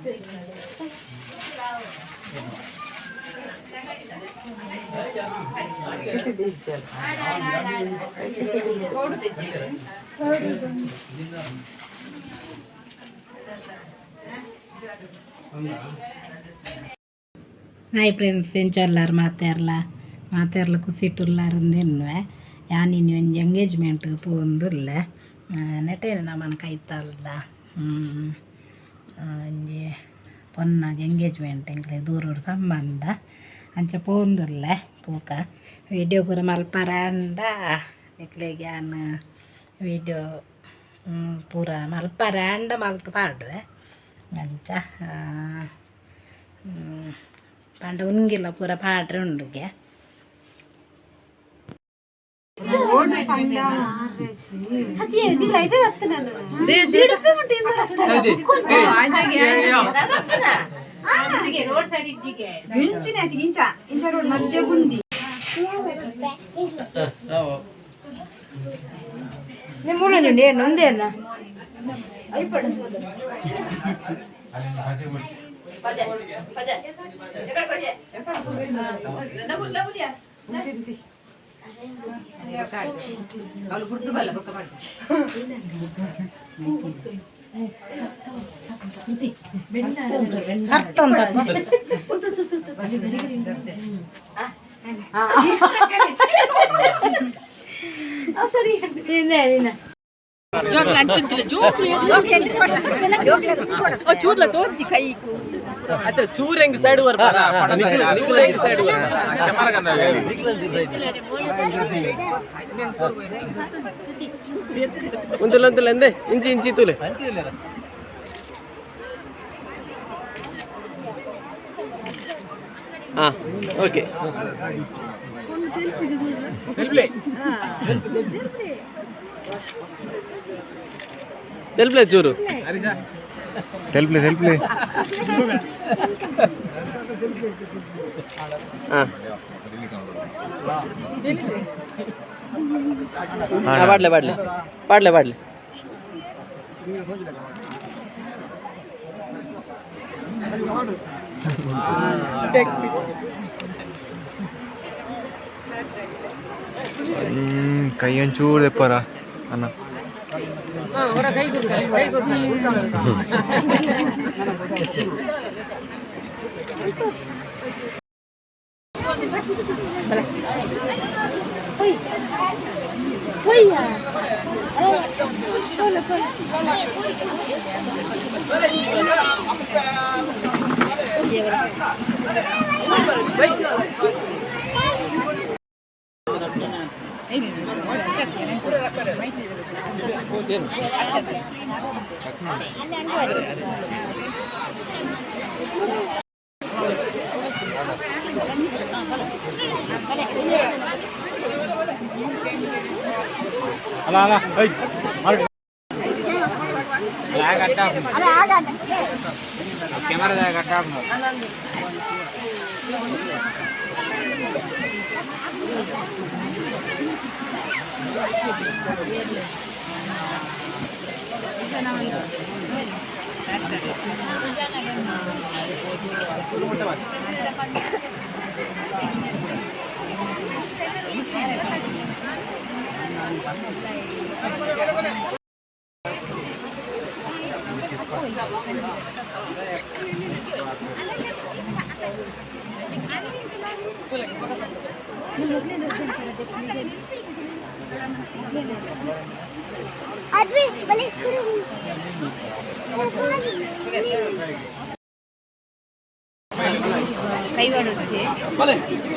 Hi friends, ಎಂಚೊಲ್ಲಾರ್ ಮಾತೆರ್ಲ? ಮಾತೆರ್ಲ ಕುಸಿಟುಲ್ಲಾರಂದೆನ್ನುವೆ. ಯಾನ್ ಇನಿ ಒಂಜಿ ಎಂಗೇಜ್ಮೆಂಟ್ ಪೋವೊಂದುಲ್ಲೆ. ನೆಟೆ ನಮನ ಕೈತಲ್ದ ಒಂಜಿ ಪೊನ್ನಗ್ ಎಂಗೇಜ್ಮೆಂಟ್, ಎಂಕ್ಲೆ ದೂರಡ್ ಸಂಬಂಧ. ಅಂಚ ಪೋವೊಂದುಲ್ಲೆ. ತೂಕ, ವಿಡಿಯೋ ಪೂರ ಮಲ್ಪರ ಆಂಡ ನಿಕ್ಲೆಗ್ ಯಾನ್ ವಿಡಿಯೋ ಪೂರ ಮಲ್ಪರ ಆಂಡ ಮಲ್ತ್ ಪಾಡುವೆ. ಅಂಚ ಪಂಡ ಉಂಗಿಲ ಪೂರ ಪಾಡ್ರೆ ಉಂಡುಗೆ. ಅರ್ಥ. ಅತ್ತೆ, ಚೂರ್ ಹೆಂಗ್ ಸೈಡ್ ಬರ್ಪಾರ? ಚೂರ್ ಹೆಂಗ್ ಸೈಡ್? ಉಂತುಲೆ, ಉಂತುಲೆ ಎಂದೆ ಇಂಚಿ ಇಂಚಿ ತೂಲೆ. ಹಾ, ಓಕೆ. ತೆಲ್ಪ್ಲೆ ಚೂರು. ತೆಲ್ಪ್ಲೆ, ತೆಲ್ಪ್ಲೆ. ಹಾಂ, ಪಾಡ್ಲೆ, ಪಾಡ್ಲೆ, ಪಾಡ್ಲೆ, ಪಾಡ್ಲೆ. ಕೈ ಒಂಚೂರು ದೆಪ್ಪರ ಅಣ್ಣ. ಅಲ್ಲ ಅಲ್ಲ. ಕೆಮರಾದ ಕಟ್ಟ.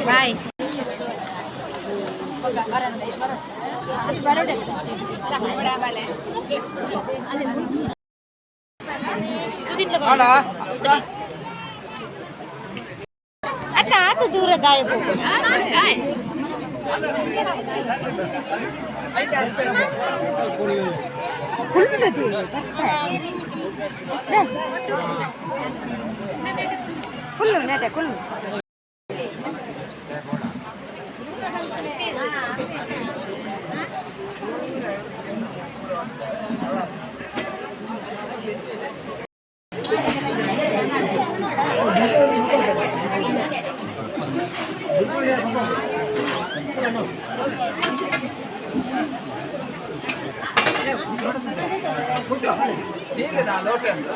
ಬಾಯ್. ಅತ್ತ ಆತ ದೂರ ದಾಯ. ಕುಲ್ಲು ನೆಟ ಕುಲ್ಲು. ನೀರಿನ ಲೋಟ ಉಂಟು.